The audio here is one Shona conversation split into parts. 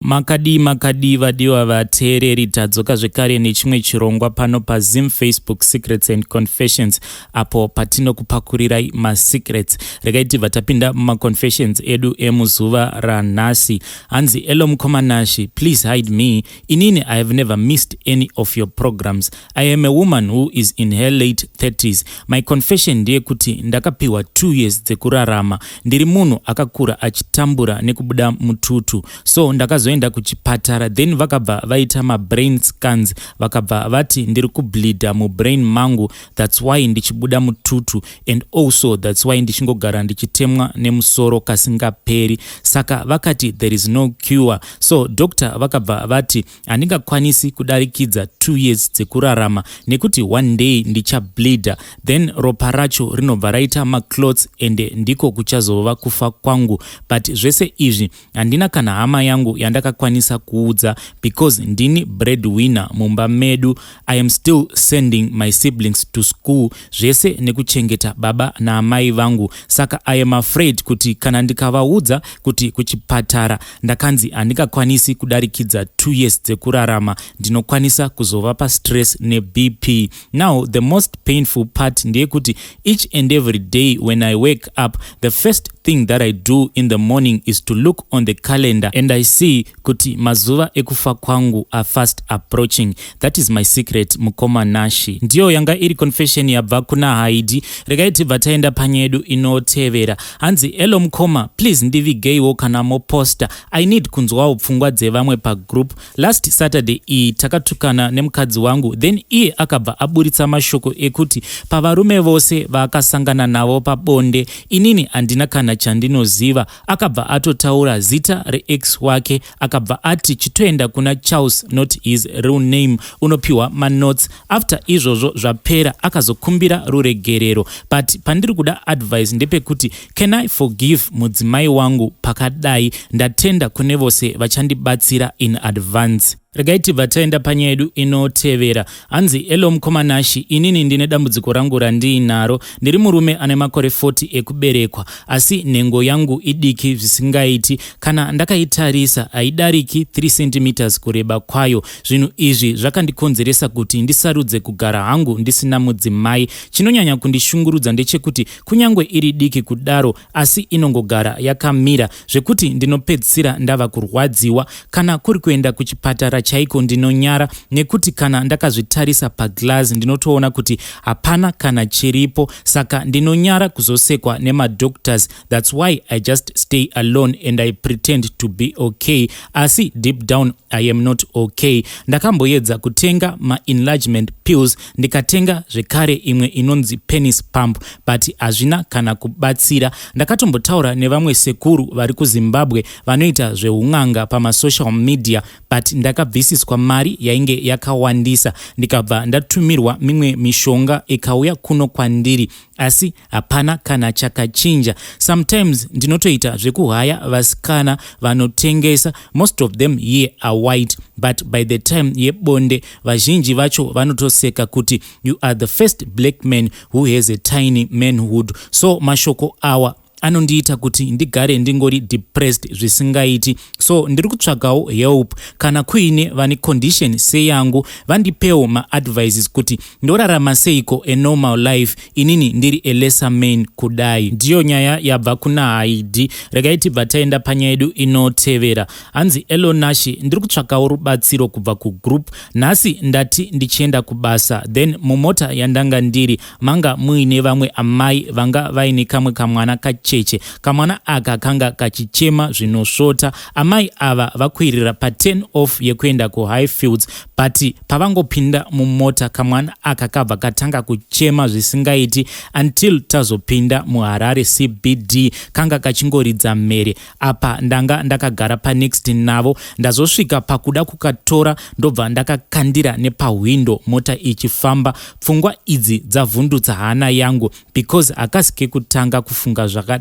Makadii makadii vadiwa vateereri, tadzoka zvekare nechimwe chirongwa pano paZim Facebook Secrets and Confessions, apo patinokupakurirai masecrets. Regai tibva tapinda mumaconfessions edu emuzuva ranhasi. Hanzi, "Hello mukoma Nashi, please hide me. Inini I have never missed any of your programs. I am a woman who is in her late 30s. My confession ndeyekuti ndakapiwa 2 years dzekurarama. Ndiri munhu akakura achitambura nekubuda mututu, so ndakazoenda kuchipatara, then vakabva vaita mabrain scans, vakabva vati ndiri kubleeda mubrain mangu. That's why ndichibuda mututu and also that's why ndichingogara ndichitemwa nemusoro kasingaperi. Saka vakati there is no cure, so doctor vakabva vati handingakwanisi kudarikidza 2 years dzekurarama nekuti one day ndichableeda, then ropa racho rinobva raita maclots, ende ndiko kuchazova kufa kwangu. But zvese izvi handina kana hama yangu yandakakwanisa kuudza because ndini breadwinner mumba medu. I am still sending my siblings to school, zvese nekuchengeta baba naamai vangu. Saka I am afraid kuti kana ndikavaudza kuti kuchipatara ndakanzi handingakwanisi kudarikidza 2 years dzekurarama, ndinokwanisa kuzovapa stress neBP. Now the most painful part ndeyekuti each and every day when I wake up, the first thing that I do in the morning is to look on the calendar and I see kuti mazuva ekufa kwangu are fast approaching. That is my secret, mukoma Nashi." Ndiyo yanga iri confession yabva kuna Haidi. Regai tibva taenda panyaya yedu inotevera. Hanzi, "Hello mukoma, please ndivigeiwo kana moposta. I need kunzwawo pfungwa dzevamwe pagroup. Last Saturday iyi takatukana nemukadzi wangu, then iye akabva aburitsa mashoko ekuti pavarume vose vaakasangana navo pabonde, inini handina kana chandinoziva. Akabva atotaura zita reex wake, akabva ati chitoenda kuna Charles, not his real name, unopiwa manotes. After izvozvo zvapera, akazokumbira ruregerero. But pandiri kuda advice ndepekuti can I forgive mudzimai wangu pakadai? Ndatenda kune vose vachandibatsira in advance." Regai tibva taenda panyaya yedu inotevera. Hanzi, "Hello mukoma Nashi, inini ndine dambudziko rangu randiinaro. Ndiri murume ane makore 40 ekuberekwa, asi nhengo yangu idiki zvisingaiti. Kana ndakaitarisa, haidariki 3 cm kureba kwayo. Zvinhu izvi zvakandikonzeresa kuti ndisarudze kugara hangu ndisina mudzimai. Chinonyanya kundishungurudza ndechekuti kunyange iri diki kudaro, asi inongogara yakamira, zvekuti ndinopedzisira ndava kurwadziwa. Kana kuri kuenda kuchipatara chaiko, ndinonyara, nekuti kana ndakazvitarisa paglass, ndinotoona kuti hapana kana chiripo. Saka ndinonyara kuzosekwa nemadoctors. That's why I just stay alone and I pretend to be okay, asi deep down I am not okay. Ndakamboedza kutenga maenlargement pills, ndikatenga zvekare imwe inonzi penis pump, but hazvina kana kubatsira. Ndakatombotaura nevamwe sekuru vari kuZimbabwe vanoita zveun'anga pamasocial media, but ndakabvisiswa mari yainge yakawandisa, ndikabva ndatumirwa mimwe mishonga ikauya kuno kwandiri, asi hapana kana chakachinja. Sometimes ndinotoita zvekuhaya vasikana vanotengesa. Most of them here are white, but by the time yebonde, vazhinji vacho vanotoseka kuti you are the first black man who has a tiny manhood. So mashoko awa anondiita kuti ndigare ndingori depressed zvisingaiti. So ndiri kutsvagawo help. Kana kuine vane condition seyangu, vandipewo maadvices kuti ndorarama seiko a normal life inini ndiri a lesser man kudai." Ndiyo nyaya yabva kuna Haidi. Regai tibva taenda panyaya yedu inotevera. Hanzi, "Hello Nashi, ndiri kutsvakawo rubatsiro kubva kugroup. Nhasi ndati ndichienda kubasa, then mumota yandanga ndiri manga muine vamwe amai vanga vaine kamwe kamwana kacheche. Kamwana aka kanga kachichema zvinosvota. Amai ava vakwirira pa10 off yekuenda kuHighfields, but pavangopinda mumota, kamwana aka kabva katanga kuchema zvisingaiti until tazopinda muHarare CBD. Kanga kachingoridza mhere. Apa ndanga ndakagara panext navo. Ndazosvika pakuda kukatora, ndobva ndakakandira nepahwindo mota ichifamba. Pfungwa idzi dzavhundutsa hana yangu because hakasi kekutanga kufunga zvakadai.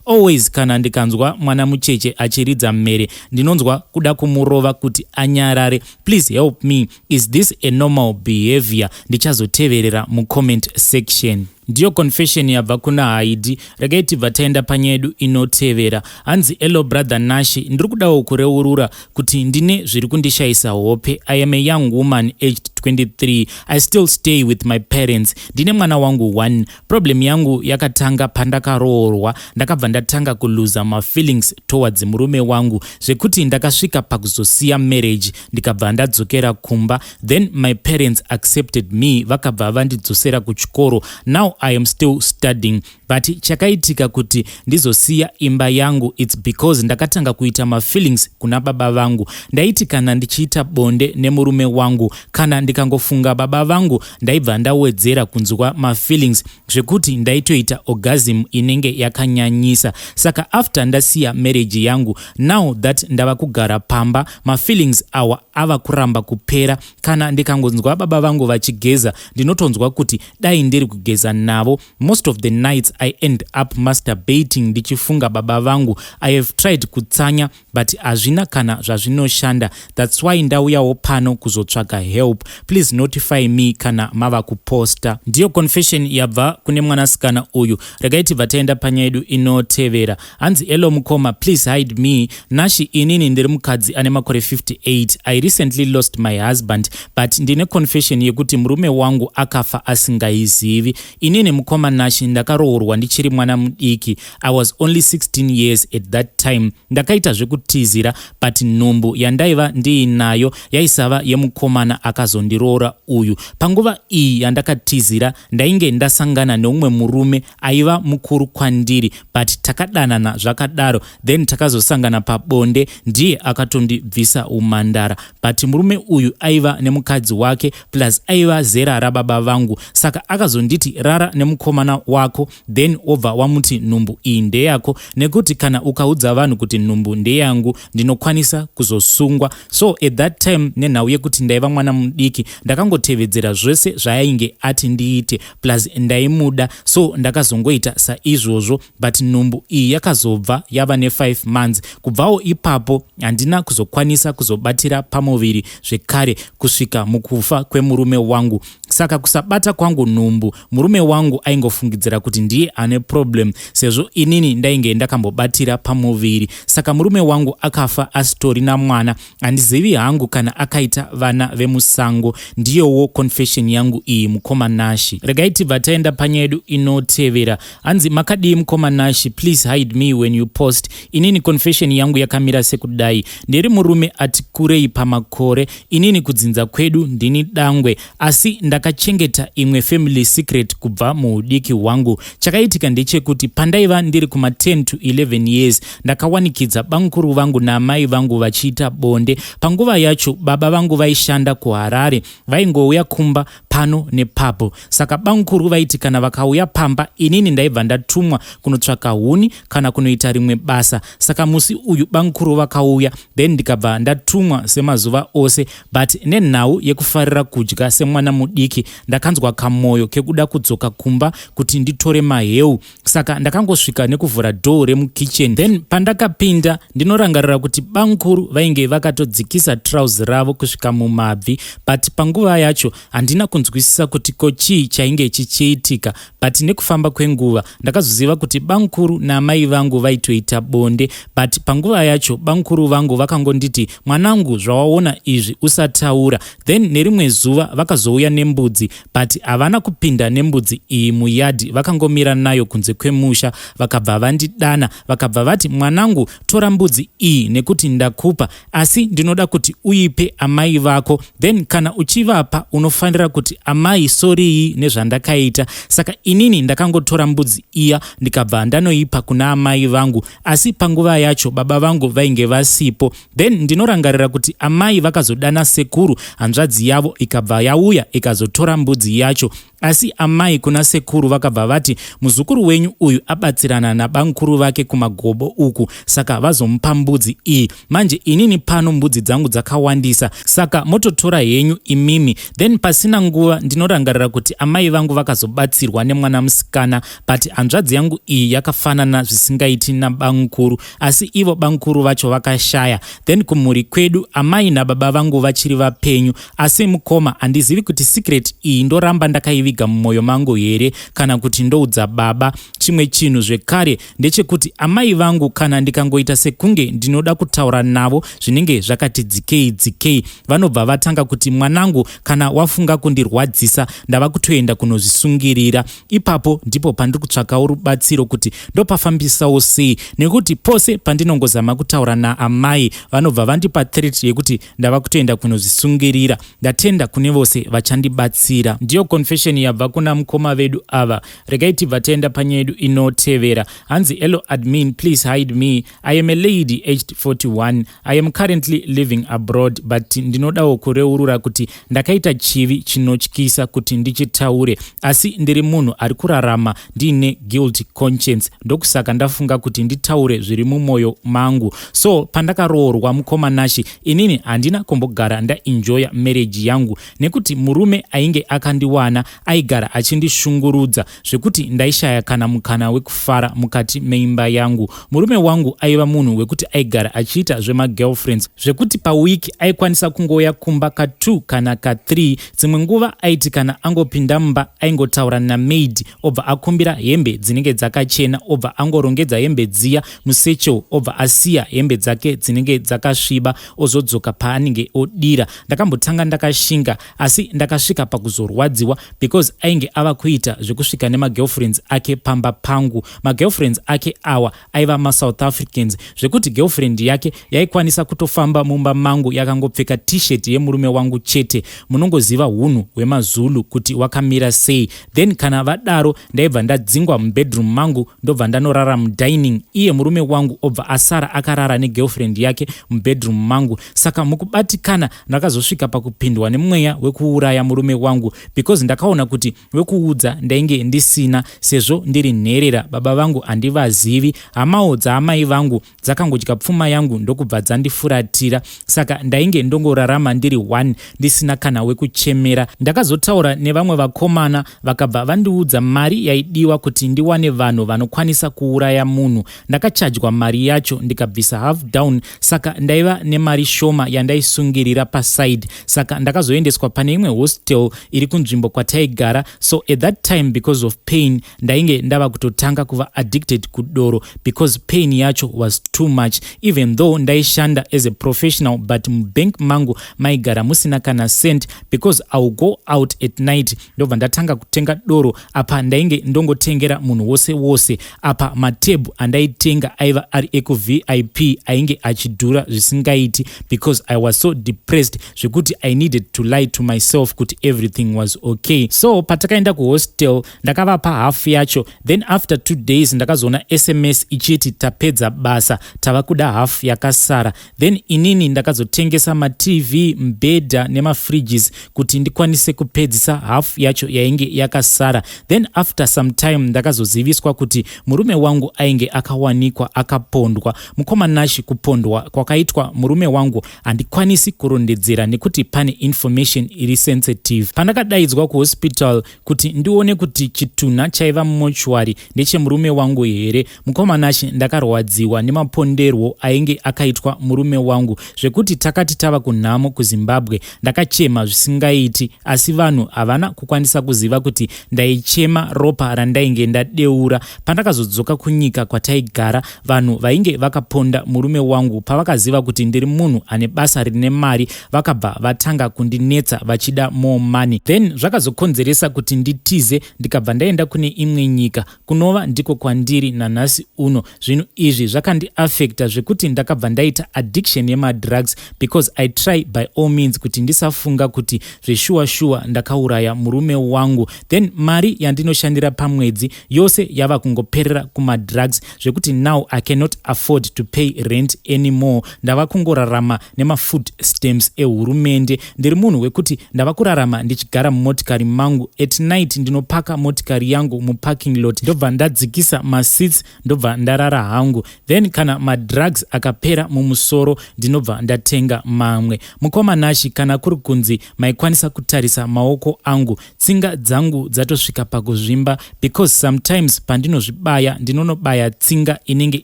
Always kana ndikanzwa mwana mucheche achiridza mhere, ndinonzwa kuda kumurova kuti anyarare. Please help me, is this a normal behavior? Ndichazoteverera mucomment section." Ndiyo confession yabva kuna Haidi. Regai tibva taenda panyaya yedu inotevera. Hanzi, "Hello brother Nashi, ndiri kudawo kureurura kuti ndine zviri kundishayisa hope. I am a young woman aged 23. I still stay with my parents. Ndine mwana wangu one. Problem yangu yakatanga pandakaroorwa. Ndakabva ndatanga kuluza mafeelings towards murume wangu, zvekuti ndakasvika pakuzosiya marriage, ndikabva ndadzokera kumba. Then my parents accepted me, vakabva vandidzosera kuchikoro. Now I am still studying, but chakaitika kuti ndizosiya imba yangu, it's because ndakatanga kuita mafeelings kuna baba vangu. Ndaiti kana ndichiita bonde nemurume wangu, kana ndikangofunga baba vangu, ndaibva ndawedzera kunzwa mafeelings, zvekuti ndaitoita orgasm inenge yakanyanyisa. Saka after ndasiya marriage yangu, now that ndava kugara pamba, mafeelings awa ava kuramba kupera. Kana ndikangonzwa baba vangu vachigeza, ndinotonzwa kuti dai ndiri kugeza navo. Most of the nights I end up masturbating ndichifunga baba vangu. I have tried kutsanya, but hazvina kana zvazvinoshanda. That's why ndauyawo pano kuzotsvaga help. Please notify me kana mava kuposta." Ndiyo confession yabva kune mwanasikana uyu. Regai tibva taenda panyaya yedu inotevera. Hanzi, "Hello mukoma, please hide me. Nashi, inini ndiri mukadzi ane makore 58. I recently lost my husband, but ndine confession yekuti murume wangu akafa asingaizivi. Inini mukoma Nashi, ndakaroorwa ndichiri mwana mudiki. I was only 16 years at that time. Ndakaita zvekutizira, but nhumbu yandaiva ndiinayo yaisava yemukomana akazondiroora uyu. Panguva iyi yandakatizira, ndainge ndasangana neumwe murume aiva mukuru kwandiri, but takadanana zvakadaro. Then takazosangana pabonde, ndiye akatondibvisa umhandara. But murume uyu aiva nemukadzi wake, plus aiva zera rababa vangu. Saka akazonditi, 'Rara nemukomana wako, then wobva wamuti nhumbu iyi ndeyako, nekuti kana ukaudza vanhu kuti nhumbu ndeyangu, ndinokwanisa kuzosungwa.' So at that time, nenhau yekuti ndaiva mwana mudiki, ndakangotevedzera zvose zvaainge ati ndiite, plus ndaimuda, so ndakazongoita saizvozvo. But nhumbu iyi yakazobva yava ne5 months. Kubvawo ipapo handina kuzokwanisa kuzobatira pamuviri zvekare kusvika mukufa kwemurume wangu. Saka kusabata kwangu nhumbu, murume wangu aingofungidzira kuti ndiye ane problem, sezvo inini ndainge ndakambobatira pamuviri. Saka murume wangu akafa asitorina mwana. Handizivi hangu kana akaita vana vemusango. Ndiyowo confession yangu iyi, mukoma Nashi." Regai tibva taenda panyaya yedu inotevera. Hanzi, "Makadii mukoma Nashi? Please hide me when you post. Inini confession yangu yakamira sekudai. Ndiri murume ati kurei pamakore. Inini kudzinza kwedu ndini dangwe, asi ndakachengeta imwe family secret kubva muudiki hwangu. Chakaitika ndechekuti pandaiva ndiri kuma10 to 11 years, ndakawanikidza bamukuru vangu naamai vangu vachiita bonde. Panguva yacho baba vangu vaishanda kuHarare, vaingouya kumba pano nepapo. Saka bamukuru vaiti kana vakauya pamba, inini ndaibva ndatumwa kunotsvaka huni kana kunoita rimwe basa. Saka musi uyu bamukuru vakauya, then ndikabva ndatumwa semazuva ose, but nenhau yekufarira kudya semwana mudiki, ndakanzwa kamwoyo kekuda kudzoka kumba kuti nditore maheu. Saka ndakangosvika nekuvhura door remukitchen. Then pandakapinda, ndinorangarira kuti bamukuru vainge vakatodzikisa trouser ravo kusvika mumabvi, but panguva yacho handina kunzwisisa kuti ko chii chainge chichiitika. But nekufamba kwenguva ndakazoziva kuti bamukuru naamai vangu vaitoita bonde. But panguva yacho bamukuru vangu vakangonditi, 'Mwanangu, zvawaona izvi usataura.' Then nerimwe zuva vakazouya nembudzi, but havana kupinda nembudzi iyi muyadhi, vakangomira nayo kunze kwemusha. Vakabva vandidana, vakabva vati, 'Mwanangu, tora mbudzi iyi nekuti ndakupa, asi ndinoda kuti uipe amai vako. Then kana uchivapa, unofanira kuti, "Amai, sorry nezvandakaita."' Saka inini ndakangotora mbudzi iya, ndikabva ndanoipa kuna amai vangu, asi panguva yacho baba vangu vainge vasipo. Then ndinorangarira kuti amai vakazodana sekuru, hanzvadzi yavo, ikabva yauya ikazotora mbudzi yacho. Asi amai kuna sekuru vakabva vati, 'Muzukuru wenyu uyu abatsirana nabamukuru vake kumagobo uku, saka vazomupa mbudzi iyi. Manje inini pano mbudzi dzangu dzakawandisa, saka mototora henyu imimi.' Then pasina nguva ndinorangarira kuti amai vangu vakazobatsirwa nemwana musikana, but hanzvadzi yangu iyi yakafanana zvisingaiti nabamukuru, asi ivo bamukuru vacho vakashaya. Then kumhuri kwedu amai nababa vangu vachiri vapenyu. Asi mukoma, handizivi kuti secret iyi ndoramba ndakaiviga." ndozviviga mumwoyo mangu here kana kuti ndoudza baba? Chimwe chinhu zvekare ndechekuti amai vangu kana ndikangoita sekunge ndinoda kutaura navo zvinenge zvakati dzikei dzikei, vanobva vatanga kuti, "Mwanangu, kana wafunga kundirwadzisa, ndava kutoenda kunozvisungirira." Ipapo ndipo pandiri kutsvakawo rubatsiro kuti ndopafambisawo sei, nekuti pose pandinongozama kutaura naamai vanobva vandipa threat yekuti ndava kutoenda kunozvisungirira. Ndatenda kune vose vachandibatsira. Ndiyo confession yabva kuna mukoma vedu ava. Regai tibva taenda panyaya yedu inotevera. Hanzi, "Hello admin, please hide me. I am a lady aged 41. I am currently living abroad, but ndinodawo kureurura kuti ndakaita chivi chinotyisa kuti ndichitaure, asi ndiri munhu ari kurarama ndiine guilty conscience, ndokusaka ndafunga kuti nditaure zviri mumwoyo mangu. So pandakaroorwa, mukoma Nashi, inini handina kumbogara ndaenjoya marriage yangu, nekuti murume ainge akandiwana aigara achindishungurudza zvekuti ndaishaya kana mukana wekufara mukati meimba yangu. Murume wangu aiva munhu wekuti aigara achiita zvemagirlfriends, zvekuti pawiki aikwanisa kungouya kumba ka2 kana ka3. Dzimwe nguva aiti kana angopinda mumba, aingotaura namaid, obva akumbira hembe dzinenge dzakachena, obva angorongedza hembe dziya musatchel, obva asiya hembe dzake dzinenge dzakasviba, ozodzoka paanenge odira. Ndakambotanga ndakashinga, asi ndakasvika pakuzorwadziwa because ainge ava kuita zvekusvika nemagirlfriends ake pamba pangu. Magirlfriends ake awa aiva maSouth Africans, zvekuti girlfriend yake yaikwanisa kutofamba mumba mangu yakangopfeka T-shirt yemurume wangu chete. Munongoziva unhu hwemaZulu kuti wakamira sei. Then kana vadaro, ndaibva ndadzingwa mubedroom mangu, ndobva ndanorara mudining. Iye murume wangu obva asara akarara negirlfriend yake mubedroom mangu. Saka mukubatikana ndakazosvika pakupindwa nemweya wekuuraya murume wangu, because ndakaona kuti wekuudza ndainge ndisina, sezvo ndiri nherera. Baba vangu handivazivi, hamawo dzaamai vangu dzakangodya pfuma yangu ndokubva dzandifuratira. Saka ndainge ndongorarama ndiri one, ndisina kana wekuchemera. Ndakazotaura nevamwe vakomana, vakabva vandiudza mari yaidiwa kuti ndiwane vanhu vanokwanisa kuuraya munhu. Ndakachajwa mari yacho, ndikabvisa half down, saka ndaiva nemari shoma yandaisungirira paside. Saka ndakazoendeswa pane imwe hostel iri kunzvimbo kwataigara. So at that time, because of pain, ndainge ndava kutotanga kuva addicted kudoro, because pain yacho was too much. Even though ndaishanda as a professional, but mubank mangu maigara musina kana cent, because I will go out at night, ndobva ndatanga kutenga doro. Apa ndainge ndongotengera munhu wose wose. Apa matebhu andaitenga aiva ari ekuVIP, ainge achidhura zvisingaiti, because I was so depressed zvekuti I needed to lie to myself kuti everything was okay. So patakaenda kuhostel, ndakavapa hafu yacho. Then after 2 days ndakazoona SMS ichiti, 'Tapedza basa, tava kuda hafu yakasara.' Then inini ndakazotengesa maTV, mbedha nemafridges kuti ndikwanise kupedzisa hafu yacho yainge yakasara. Then after some time ndakazoziviswa kuti murume wangu ainge akawanikwa akapondwa. Mukoma Nashi, kupondwa kwakaitwa murume wangu handikwanisi kurondedzera nekuti pane information iri sensitive. Pandakadaidzwa kuhospital kuti ndione kuti chitunha chaiva mumochwari ndechemurume wangu here, mukoma Nashi, ndakarwadziwa nemaponderwo ainge akaitwa murume wangu, zvekuti takati tava kunhamo kuZimbabwe, ndakachema zvisingaiti, asi vanhu havana kukwanisa kuziva kuti ndaichema ropa randainge ndadeura. Pandakazodzoka kunyika kwataigara, vanhu vainge vakaponda murume wangu pavakaziva kuti ndiri munhu ane basa rine mari, vakabva vatanga kundinetsa vachida more money. Then zvakazokonzeresa kuti nditize, ndikabva ndaenda kune imwe nyika, kunova ndiko kwandiri nanhasi uno. Zvinhu izvi zvakandiafecta zvekuti ndakabva ndaita addiction yemadrugs, because I try by all means kuti ndisafunga kuti zveshuwa shuwa ndakauraya murume wangu. Then mari yandinoshandira pamwedzi yose yava kungoperera kumadrugs, zvekuti now I cannot afford to pay rent anymore. Ndava kungorarama nemafood stamps ehurumende. Ndiri munhu wekuti ndava kurarama ndichigara mumotikari mangu. At night ndinopaka motikari yangu muparking lot, ndobva ndadzikisa maseats, ndobva ndarara hangu. Then kana madrugs akapera mumusoro, ndinobva ndatenga mamwe. Mukoma Nashi, kana kuri kunzi maikwanisa kutarisa maoko angu, tsinga dzangu dzatosvika pakuzvimba, because sometimes pandinozvibaya, ndinonobaya tsinga inenge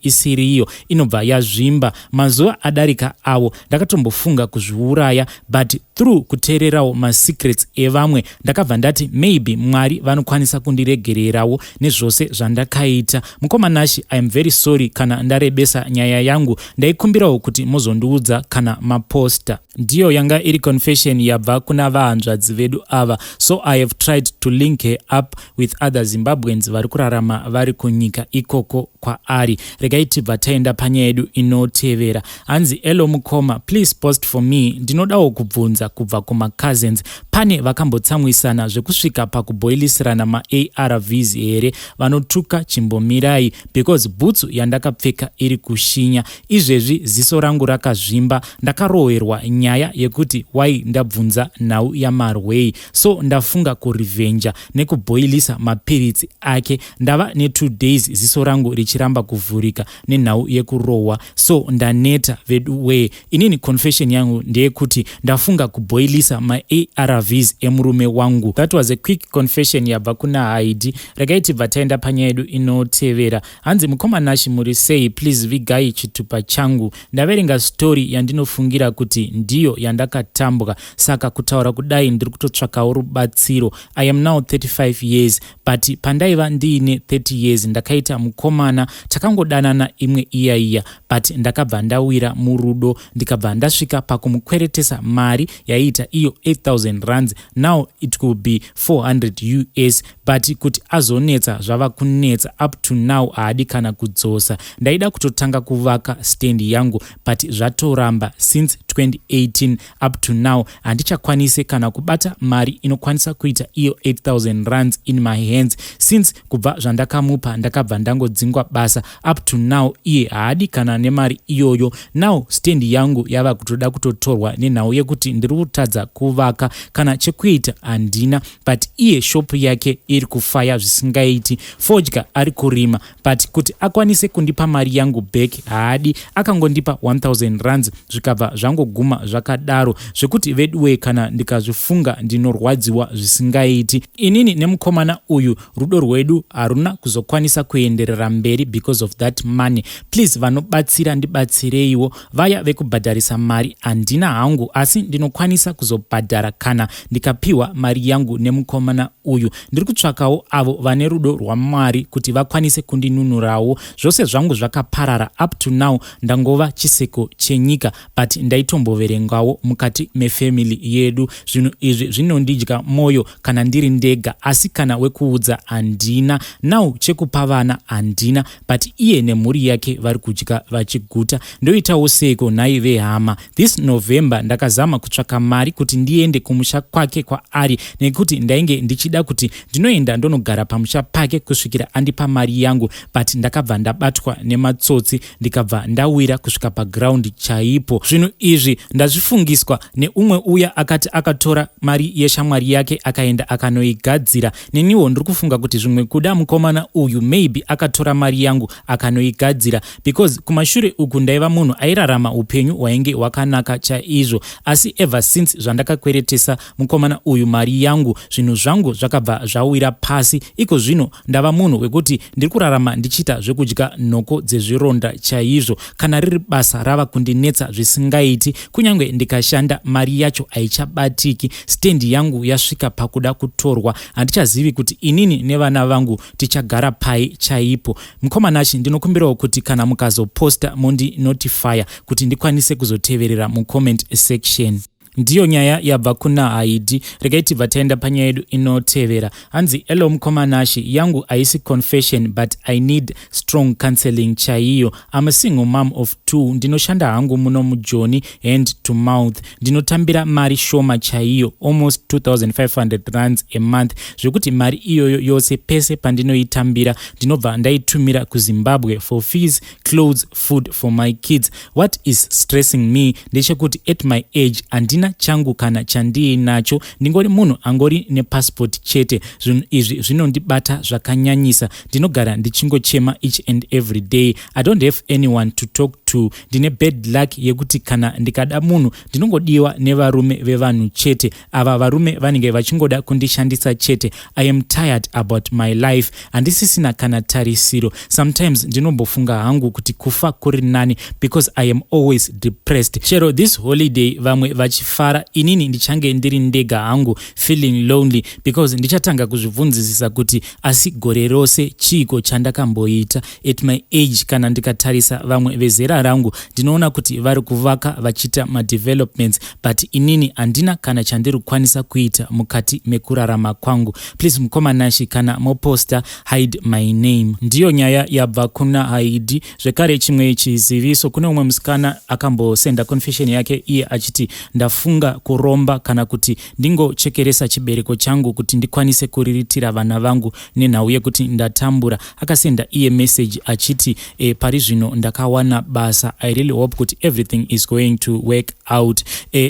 isiriyo, inobva yazvimba. Mazuva adarika avo ndakatombofunga kuzviuraya, but through kuteererawo masecrets evamwe, ndakabva ndati Ndikati maybe Mwari vanokwanisa kundiregererawo nezvose zvandakaita. Mukoma Nashi, I am very sorry kana ndarebesa nyaya yangu. Ndaikumbirawo kuti muzondiudza kana maposta. Ndiyo yanga iri confession yabva kuna vahanzvadzi vedu ava. So I have tried to link her up with other Zimbabweans vari kurarama vari kunyika ikoko kwaari. Regai tibva taenda panyaya yedu inotevera. Hanzi, "Hello mukoma, please post for me. Ndinodawo kubvunza kubva kumacousins, pane vakambotsamwisana zvekusvika pakubhoilisirana maARVs here? Vanotuka chimbomirai, because bhutsu yandakapfeka iri kushinya izvezvi, ziso rangu rakazvimba. Ndakarohwerwa nyaya yekuti wai ndabvunza nhau yamarwei, so ndafunga kurivenja nekubhoilisa mapiritsi ake. Ndava ne2 days ziso rangu richiramba kuvhurika nenhau yekurohwa, so ndaneta vedu wee. Inini confession yangu ndeyekuti ndafunga kubhoilisa maARVs emurume wangu." That was a quick confession yabva kuna Haidi. Regai tibva taenda panyaya yedu inotevera. Hanzi, "Mukoma Nashi, muri sei? Please vigai chitupa changu. Ndaverenga story yandinofungira kuti ndiyo yandakatambwa, saka kutaura kudai ndiri kutotsvakawo rubatsiro. I am now 35 years, but pandaiva ndiine 30 years ndakaita mukomana, takangodanana imwe iya iya, but ndakabva ndawira murudo, ndikabva ndasvika pakumukweretesa mari yaiita iyo 8000 rands. Now it could be 400 US, but kuti azonetsa zvava kunetsa, up to now haadi kana kudzosa. Ndaida kutotanga kuvaka stand yangu, but zvatoramba. Since 2018 up to now handichakwanisi kana kubata mari inokwanisa kuita iyo 8000 rands in my hands. Since kubva zvandakamupa, ndakabva ndangodzingwa basa. Up to now iye haadi kana nemari iyoyo. Now stand yangu yava kutoda kutotorwa nenhau yekuti ndiri kutadza kuvaka, kana chekuita handina, but iye shop yake iri kufaya zvisingaiti. Fodya ari kurima, but kuti akwanise kundipa mari yangu back haadi. Akangondipa 1000 rands, zvikabva zvangoguma zvakadaro, zvekuti veduwe, kana ndikazvifunga ndinorwadziwa zvisingaiti. Inini nemukomana uyu rudo rwedu haruna kuzokwanisa kuenderera mberi because of that money. Please, vanobatsira ndibatsireiwo. Vaya vekubhadharisa mari handina hangu, asi ndinokwanisa kuzobhadhara kana ndikapiwa mari yangu nemukomana uyu. Ndiri kutsvakawo avo vane rudo rwaMwari kuti vakwanise kundinunurawo. Zvose zvangu zvakaparara. Up to now ndangova chiseko chenyika, but ndaitomboverengawo mukati mefamily yedu. Zvinhu izvi zvinondidya mwoyo kana ndiri ndega, asi kana wekuudza handina. Now chekupa vana handina, but iye nemhuri yake vari kudya vachiguta. Ndoitawo seiko nhai vehama? This November ndakazama kutsvaka mari kuti ndiende kumusha kwake kwaari, nekuti ndainge ndichida kuti ndinoenda ndonogara pamusha pake kusvikira andipa mari yangu, but ndakabva ndabatwa nematsotsi, ndikabva ndawira kusvika paground chaipo. Zvinhu izvi ndazvifungiswa neumwe uya akati akatora mari yeshamwari yake akaenda akanoigadzira. Neniwo ndiri kufunga kuti zvimwe kuda mukomana uyu maybe akatora mari yangu akanoigadzira, because kumashure uku ndaiva munhu airarama upenyu hwainge hwakanaka chaizvo. Asi ever since zvandakakweretesa mukomana uyu mari yangu, zvinhu zvangu zvakabva zvawira pasi. Iko zvino ndava munhu wekuti ndiri kurarama ndichiita zvekudya nhoko dzezvironda chaizvo. Kana riri basa rava kundinetsa zvisingaiti. Kunyange ndikashanda, mari yacho haichabatiki. Stand yangu yasvika pakuda kutorwa. Handichazivi kuti inini nevana vangu tichagara pai chaipo. Mukoma Nashi, ndinokumbirawo kuti kana mukazoposta mondinotifya kuti ndikwanise kuzoteverera mucomment section." Ndiyo nyaya yabva kuna Haidi. Regai tibva taenda panyaya yedu inotevera. Hanzi, "Hello mukoma Nashi, yangu haisi confession, but I need strong counseling chaiyo. I'm a single mom of two. Ndinoshanda hangu muno muJoni, hand to mouth. Ndinotambira mari shoma chaiyo, almost 2500 rands a month, zvekuti mari iyoyo yose pese pandinoitambira ndinobva ndaitumira kuZimbabwe for fees, clothes, food for my kids. What is stressing me ndechekuti at my age handina changu kana chandiinacho. Ndingori munhu angori nepassport chete. Zvinhu izvi zvinondibata zvakanyanyisa. Ndinogara ndichingochema each and every day. I don't have anyone to talk to. to. Ndine bad luck yekuti kana ndikada munhu ndinongodiwa nevarume vevanhu chete. Ava varume vanenge vachingoda kundishandisa chete. I am tired about my life, handisisina kana tarisiro. Sometimes ndinombofunga hangu kuti kufa kuri nani because I am always depressed. Chero this holiday vamwe vachifara, inini ndichange ndiri ndega hangu, feeling lonely, because ndichatanga kuzvibvunzisisa kuti asi gore rose chiiko chandakamboita. At my age, kana ndikatarisa vamwe vezera rangu, ndinoona kuti vari kuvaka, vachiita madevelopments, but inini handina kana chandiri kukwanisa kuita mukati mekurarama kwangu. Please, mukoma Nashi, kana moposta, hide my name. Ndiyo nyaya yabva kuna Haidi. Zvekare, chimwe chiziviso: kune umwe musikana akambosenda confession yake iye achiti, "Ndafunga kuromba kana kuti ndingochekeresa chibereko changu kuti ndikwanise kuriritira vana vangu nenhau yekuti ndatambura." Akasenda iye message achiti, "Pari zvino ndakawana basa. I really hope kuti everything is going to work out."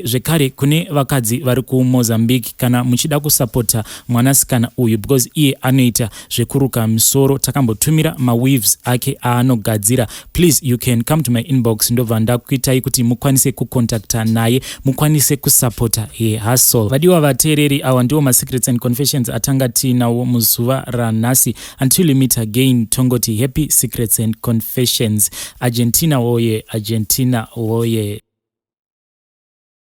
Zvekare, kune vakadzi vari kuMozambique, kana muchida kusapota mwanasikana uyu, because iye anoita zvekuruka misoro, takambotumira maweaves ake aanogadzira, please, you can come to my inbox, ndobva ndakuitai kuti mukwanise kucontacta naye, mukwanise kusapota hehustle. Vadiwa vateereri, awa ndiwo masecrets and confessions atanga tiinawo muzuva ranhasi. Until we meet again, tongoti happy secrets and confessions. Argentina woye, Argentina woye.